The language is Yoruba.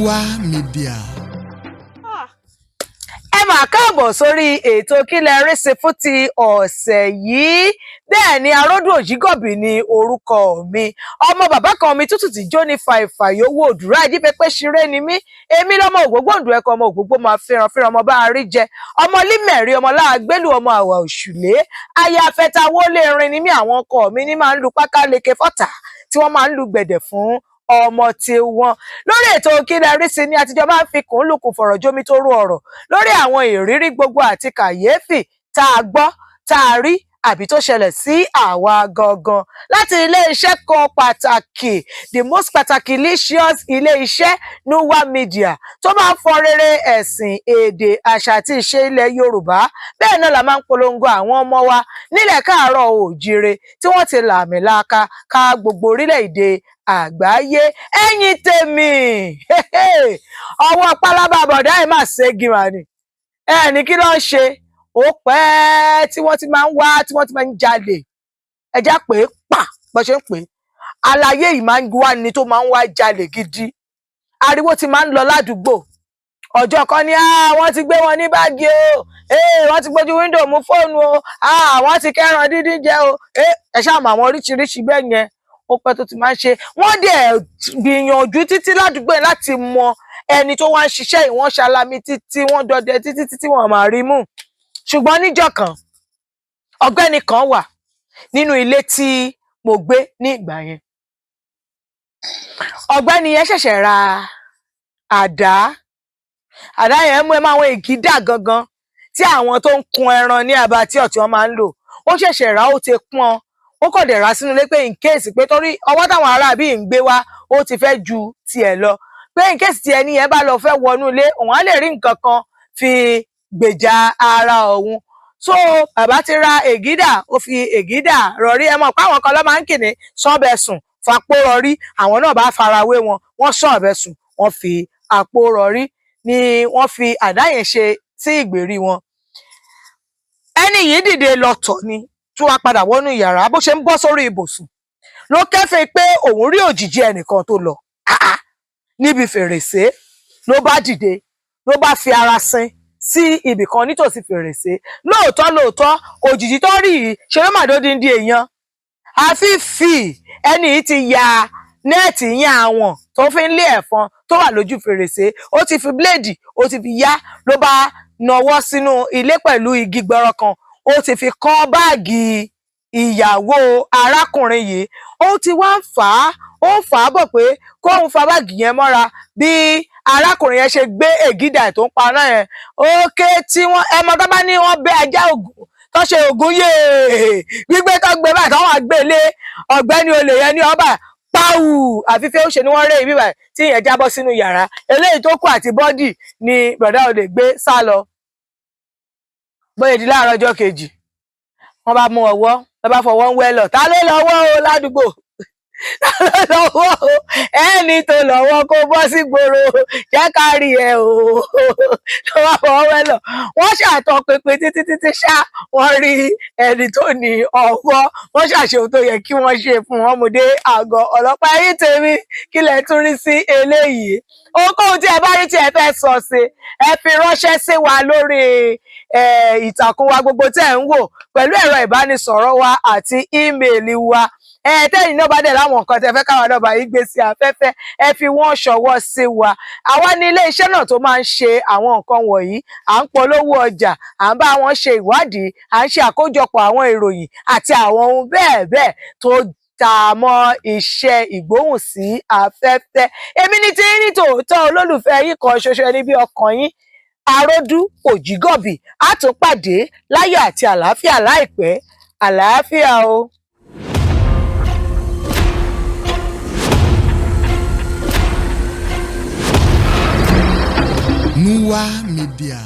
Nuwa Media. Ẹ mà káàbọ̀ sórí ètò Kí Lẹ Rí Sí fún ti ọ̀sẹ̀ yìí. Bẹ́ẹ̀ ni, Aródù Òjìgọ̀bì ni orúkọ mi, ọmọ bàbá kan mi tútù tí jó ní fàìfà yòówó òdùrá ajífẹ́pẹ́ ṣeré ni mí. Èmi lọ́mọ ògbógbòǹdù ẹ̀kọ́, ọmọ ògbógbó máa fẹ́ràn fẹ́ràn, ọmọ bá a rí jẹ, ọmọ límẹ̀rí, ọmọ láàgbélù, ọmọ àwà òṣùlé, aya afẹ́tawó lé rin ni mí. Àwọn ọkọ mi ní máa ń lu pákáleke fọ́tà tí wọ́n máa ń lu gbẹ̀dẹ̀ fún ọmọ tiwọn. Lórí ètò Kí Lẹ Rí Sí ni àtijọ́ máa ń fi kùn lùkùn fọ̀rọ̀ jómi tó rú ọ̀rọ̀ lórí àwọn ìrírí gbogbo àti kàyéfì tá a gbọ́, tá a rí, àbí tó ṣẹlẹ̀ sí àwa gangan láti ilé-iṣẹ́ kan pàtàkì, the most pàtàkì licious ilé-iṣẹ́ Nuwa Media, tó máa ń fọn rere ẹ̀sìn, èdè, àṣà àti ìṣe ilẹ̀ Yorùbá. Bẹ́ẹ̀ náà la máa ń polongo àwọn ọmọ wa nílẹ̀ káàárọ̀ oòjíire tí wọ́n ti lààmìlaaka ká gbogbo orílẹ̀-èdè àgbáyé. Ẹ̀yin tèmi, ọwọ́ pálábá bọ̀dá ẹ̀ máa ṣégi mà ní ẹ ní kí ló ń ṣe. Ó pẹ́ tí wọ́n ti máa ń wá, tí wọ́n ti máa ń jalè. Ẹjá pé pa bó ṣe ń pè é, àlàyé yìí máa ń wá ní tó máa ń wá jalè gidi. Ariwo ti máa ń lọ ládùúgbò. Ọjọ́ kan ní wọ́n ti gbé wọn ní báàgì o, wọ́n ti gbójú window mú fóònù o, wọ́n ti kẹ́ran dídín jẹ o. Ẹ ṣáà mọ àwọn oríṣiríṣi bẹ́ẹ̀ yẹn. Ó pẹ́ tó ti máa ń ṣe. Wọ́n dẹ̀ gbìyànjú títí ládùúgbò yẹn láti mọ ẹni tó wá ń ṣiṣẹ́ yìí. Wọ́n ṣalami títí, wọ́n dọdẹ títí títí, wọ́n máa rí mú. Ṣùgbọ́n níjọ́ kan, ọ̀gbẹ́ni kan wà nínú ilé tí mo gbé ní ìgbà yẹn. Ọ̀gbẹ́ni yẹn ṣẹ̀ṣẹ̀ ra àdá. Àdá yẹn mú ẹ máa àwọn ègídà gangan tí àwọn tó ń kun ẹran ní abattoir tí wọ́n máa ń lò. Ó ṣẹ̀ṣẹ̀ rà, ó ti pọ́n, ó kàn dẹ̀ rà sínú ilé pé in case, pé torí ọwọ́ táwọn ará bíi ń gbé wá, ó ti fẹ́ ju tiẹ̀ lọ, pé in case tí ẹni yẹn bá lọ fẹ́ wọnú ilé, òun á lè rí nǹkan kan fi gbèjà ara òun. So bàbá ti ra ègídà, ó fi ègídà rọrí. Ẹ mọ̀ pé àwọn kan ló máa ń kìíní sọ́bẹ̀ sùn fapó rọrí. Àwọn náà bá farawé wọn, wọ́n sọ ọ̀bẹ sùn, wọ́n fi àpò rọrí ni wọ́n fi àdá yẹn ṣe sí ìgbèrí wọn. Ẹni yìí dìde lọ tọ̀ ni, tó wá padà wọnú yàrá. Bó ṣe ń bọ́ sórí ibùsùn ló kẹ́fìn pé òun rí òjìji ẹnìkan tó lọ níbi fèrèsé. Ló bá dìde, ló bá fi ara sin sí ibì kan nítòsí fèrèsé. Lóòótọ́ lóòótọ́, òjìji tó rí yìí ṣe ló mà dódindi èèyàn. Àfi fì ẹni yìí ti ya net yẹn, àwọn tó fi ń lé ẹ̀fọn tó wà lójú fèrèsé, ó ti fi bíléèdì, ó ti fi yá. Ló bá nawọ́ sínú ilé pẹ̀lú igi gbọrọ kan, ó ti fi kọ́ báàgì ìyàwó arákùnrin yìí. Ó ti wá ń fà á, ó ń fà á bọ̀ pé kóun fa báàgì yẹn mọ́ra. Bí arákùnrin yẹn ṣe gbé ègídà tó ń paná yẹn ókè tí wọ́n ẹ mọ tó bá ní wọ́n bẹ́ ajá ògùn tó ṣe ògùn yéè gbígbé tó gbé báyìí, táwọn àgbé lé ọ̀gbẹ́ni olè yẹn ní ọba páwù, àfi fẹ́ ó ṣe ni wọ́n rẹ́ ibi báyìí tí ìyẹn jábọ́ sínú yàrá. Eléyìí tó kù àti body ni bọ̀dá olè gbé sá lọ. Bóyá di láàárọ̀ ọjọ́ kejì, wọ́n bá mú ọwọ́, wọ́n bá fọwọ́ ń wẹ́lọ̀, ta ló lọ́wọ́ o ládùúgbò? Ta ló lọ́wọ́ o? Ẹni tó lọ́wọ́ kó bọ́ sí gbòòrò, jẹ́ ká rí ẹ o. Ló bá fọwọ́ wẹ́lọ̀. Wọ́n ṣàtọ̀ pínpín títí títí ṣá, wọ́n rí ẹni tó ní ọwọ́. Wọ́n ṣàṣe ohun tó yẹ kí wọ́n ṣe fún wọn, mú dé àgọ́ ọlọ́pàá. Ẹ̀yin tèmi, kí lẹ tún rí sí eléyìí? Ohunkóhun tí ẹ bá rí tí ẹ fẹ́ sọ sí, ẹ fi ránṣẹ́ sí wa lórí ìtàkùn wa gbogbo tẹ́ ẹ̀ ń wò pẹ̀lú ẹ̀rọ ìbánisọ̀rọ̀ wa àti email wa. Ẹ tẹ́yìn náà bá dẹ̀ láwọn nǹkan tẹ́ fẹ́ káwa náà bá yín gbé sí afẹ́fẹ́, ẹ fi wọ́n ṣọwọ́ sí wa. Àwa ní ilé iṣẹ́ náà tó máa ń ṣe àwọn nǹkan wọ̀nyí. À ń polówó ọjà, à ń bá wọn ṣe ìwádìí, à ń ṣe àkójọpọ̀ àwọn ìròyìn àti àwọn ohun bẹ́ẹ̀ bẹ́ẹ̀ tó ta mọ́ iṣẹ́ ìgbóhùn sí afẹ́fẹ́. Èmi ní tí ní tòótọ́, olólùfẹ́ yín kan ṣoṣo, ẹni bí ọkàn yín, Aródú Òjìgọ̀bì. Á tún pàdé láyọ̀ àti àlàáfíà láìpẹ́. Àlàáfíà o. Nuwa Media.